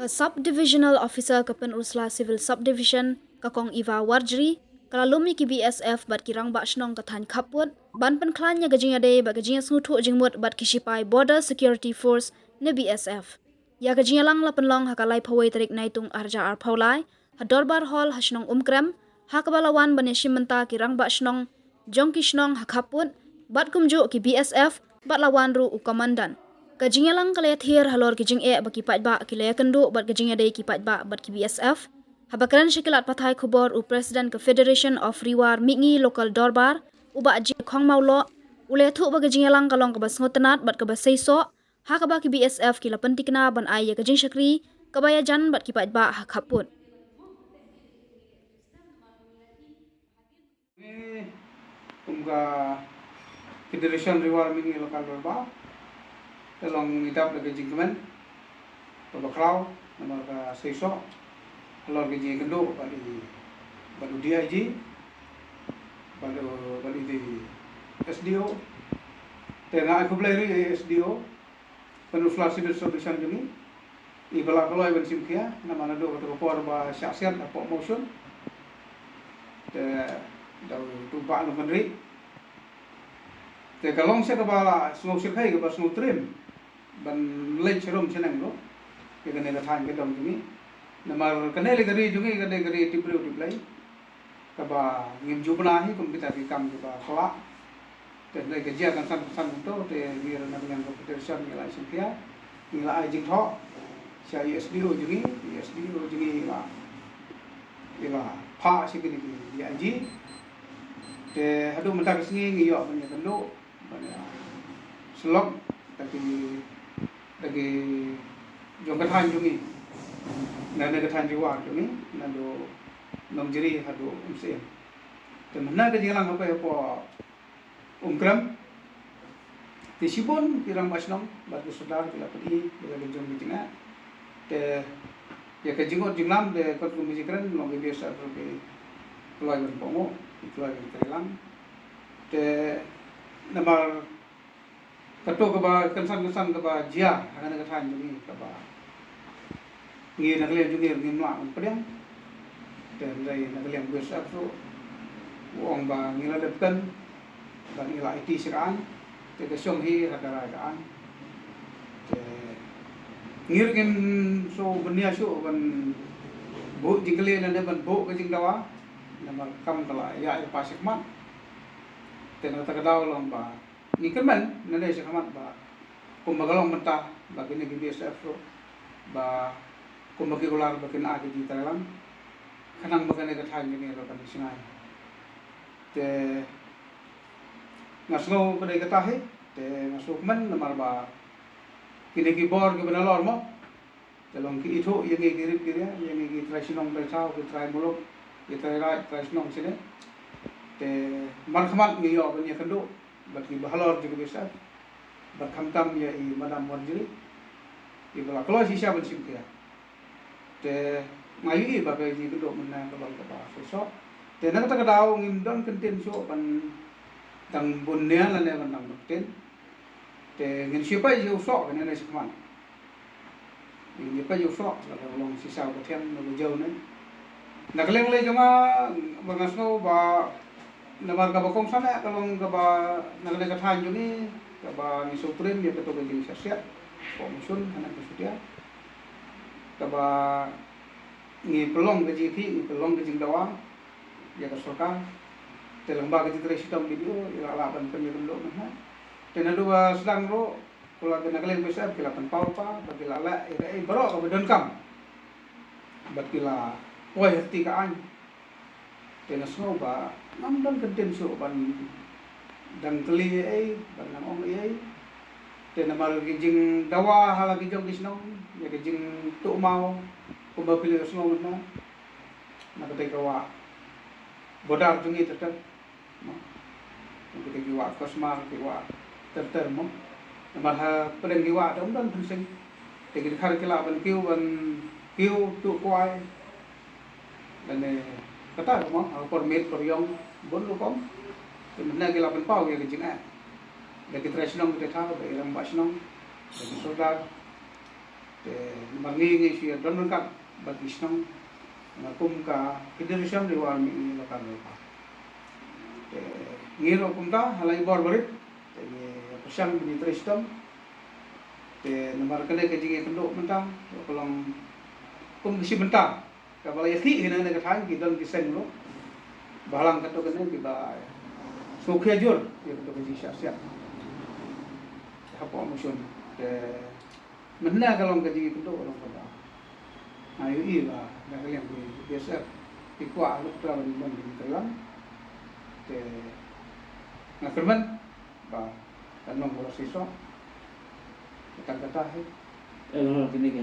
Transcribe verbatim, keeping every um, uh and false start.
Ka Sub-Divisional Officer ka Pynursla Civil Subdivision, ka Kong Eva Warjri, ka la lum ïa ki B S F bad ki rangbah shnong ka thaiñ Khappud ban pynkhlaiñ ïa ka jingïadei bad ka jingïasngewthuh jingmut bad ki shipai Border Security Force ne B S F. Ïa ka jingïalang la pynlong ha ka laiphew wei tarik Naitung arhajar arphew lai ha Dorbar Hall ha shnong Umkrem, ha kaba la wan ban ïashim bynta ki rangbah shnong jong ki shnong ha Khappud bad kumjuh ki B S F bad la wan ruh u Commandant. Ka jingïalang ka la ïathir halor ki jingeh ba ki paidbah ki la ïakynduh bad ka jingïadei ki paidbah bad ki B S F. Haba kren sha ki lad pathai khubor u President ka Federation of Ri War Mihngi Local Dorbar, u Bah G Khongmawloh, u la ïathuh ba ka jingïalang ka long kaba sngewtynnad bad kaba seisoh, ha kaba ki B S F ki la pyntikna ban ai ïa ka jingshakri kaba ïajan bad ki paidbah ha Khappud. Kum ka Federation Ri War Mihngi Local Dorbar, te long ngi dap da ka jingkmen kaba khraw namar ka seisoh halor ka jingïakynduh bad i, bad u D I G, bad u, bad i S D O. Te nga ai khublei ruh ïa i S D O Pynursla Civil Subdivision jong ngi, iba la kloi ban shim khia namar naduh kato ka por ba shah siat hapoh Mawshun. Te da u Bah Nongkynrih. Te ka long sha kaba la sngewshyrkhei kaba sngewtriem ban leit sharum shaneng ruh ïa kane ka thaiñ ka dong jong ngi. Namar kane lei ka ri jong ngi ka dei ka ri tip briew tip Blei, kaba ngim ju bna hi kum kita ki kam kiba khraw. Te hynrei ka jia kan san kan san kumto, te ngi ruh na ka liang ka Federation ngi la shim khia, ngi la ai jingthoh sha i S D O jong ngi, i S D O jong ngi i la, i la phah sha kine ki D I G. Te haduh mynta ka sngi ngi ïoh ban ïakynduh ban ïasyllok da ki, da ki jong ka thaiñ jong ngi, na, na ka thaiñ Ri War jong ngi, naduh Nongjri haduh Umsyiem. Te mynta ka jingïalang hapoh, hapoh Umkrem, te shibun ki rangbah shnong bad ki sordar ki la pyni ïa ka jong ka jingeh. Te ïa ka jingmut jinglam te kot kum ka jingkren, long ki B S F ruh ki kloi ban kohnguh, ki kloi ban trei lang. Te namar kato kaba kynsan kynsan kaba jia ha kane ka thaiñ jong ngi kaba ngi na ka liang jong ngi ngim lah ban pdiang. Te hynrei na ka liang B S F ruh u ong ba ngi la dep kren ba ngi la aiti sha ka aiñ, te ka shong hi ha ka rai ka aiñ. Te ngi ruh ngim shu bniah shuh ban buh jingkylli lane ban buh ka jingdawa namar kam ka la ïa ïa pa sha khmat. Te na kata ka daw long ba ngi kyrmen nangne sha khmat ba kumba ka long mynta ba kine ki B S F ruh ba kumba ki kular ba kin ai ka jingtreilang khnang ba kane ka thaiñ kane ruh kan shngaiñ. Te nga sngew ka dei kata hi, te nga sngewkmen namar ba kine ki bor kiba nalor mo. Te long ki ithuh ïa ngi ki rit ki ria, ïa ngi ki trai shnong trai thaw, ki trai muluk, ki trai raid, trai shnong shane. Te markhmat ngi ïoh ban ïakynduh bad kiba halor jong ka B S F bad khamtam ïa i Madam Warjri iba la kloi shisha ban shim khia. Te nga ïohi ba ka jingïakynduh mynne ka long kaba shisha. Te na kata ka daw ngim don kyntien shuh ban dang bun nia lane ban dang bun ktien. Te ngin shu peit ïa u soh kane na shakhmat. Ngin ïa peit ïa u soh lada u long shisha ba thiang na ka jew ne. Na ka liang lei jong nga ba nga sngew ba namar kaba kongsan eh ka long kaba na kane ka thaiñ jong ngi kaba ngi sngewtriem ïa kato ka jingshah siat. Kongsan hana ka shutia. Kaba ngi pynlong ka jingkhih, ngi pynlong ka jingdawa ïa ka sorkar. Te lyngba ka jingtrei shitom video ïa la lah ban pynïakynduh mynta. Te naduh ba sdang ruh Kula ki na ka liang B S F ki la pynpaw pa, ba ki la leh ïa kaei baroh kaba donkam. Bad ki la poi ha kti ka aiñ. Te nga sngew ba ngam don kyntien shuh ban dang kylli ei, ban dang ong ei. Te namar ki jingdawa ha la ki jong ki shnong, ïa ki jingtuh maw, kumba phi la sngew mynta. Na ka dei ka wah border jong ngi ter ter. Mo. Kita ki wah Kosmar, ki wah ter ter mo. Namar ha pdeng ki wah te ym don fencing. Te ki dkhar ki lah ban kiew, ban kiew tuh kwai. Lane kata mo, ha por miet por ïong bun rukom. Te mynta ki lah ban paw ïa ka jingeh. Da ki trai shnong kita thaw, da i rangbah shnong, da ki sordar. Te namar ngi ngi shu ïa don ryngkat bad ki shnong. Namar kum ka Federation River Army ngi la kan ryngkat. Te ngi ruh kumta ha la i bor barit. Te ngi pyrshang ban ïatrei shitom. Te namar kane ka jingïakynduh mynta ka long kum ka shi bynta kaba la ïakhih hi na kane ka thaiñ, ki don ki seng ruh ba ha lang katto katne kiba sngewkhia jur ïa katto ka jingshah siat hapoh Mawshun. Te mynta ka long ka jingïakynduh ka long kaba nga ïohi ba na ka liang ki B S F ki kwah ruh tang ban ban ban kyrlang. Te nga kyrmen ba kan long kaba shisha. Tang kata hi. Eh, kine ki